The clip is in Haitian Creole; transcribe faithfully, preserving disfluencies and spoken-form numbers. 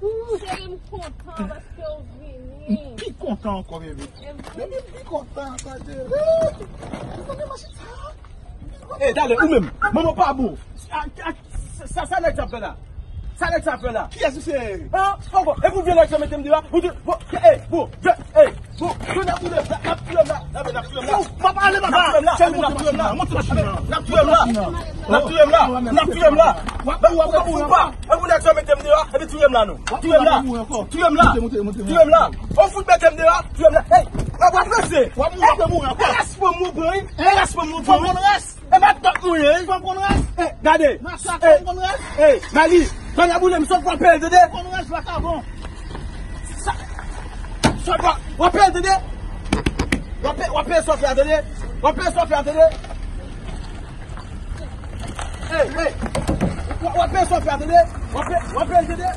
Cheri, m kontan paske w vini. M pi kontan ankò, bebe. Bebe, m pi kontan, tande. Ou konnen machin sa? Ey, talè, ou menm, manman pa bon. A, a, sa, sa, sa nèg sa ap fè la? Sa nèg sa ap fè la? Kiyès ou se? An? Poko, e pou vye nèg sa mete m deyò? Ou di, bon, ey, bon, vye, ey, bon, vye n ap touye m la, n ap touye m la, n ap touye m la. Ou pa pale, papa. N ap touye m la, n ap touye m la. Monte machin nan. N ap touye m la. N ap touye m la. N ap touye m la. W ap, w ap, w ap, w ap. E pou nèg sa mete m deyò, epi touye m la non. Touye m la. Touye m la. Touye m la. Ou fout mete m deyò, touye m la. Ey, w ap ranse. W ap mouri ankò. E rès pou m ou pran, wi. E rès pou m ou pran, wi. Fò m konn rès. E pa tòt nou ye, wi. Fò m konn rès. E, gade. Masak, fò m konn rès. E, Mali, bann a boule m sòt w ap peye, tande. Fò m konn rès, vakabon. Sa, sòt w ap, w ap peye, tande. W ap peye, w ap peye sòt la, tande. W ap peye sòt la, tande. Ey, ey. W ap, w ap peye sòt la, tande. W ap peye, w ap peye, tande.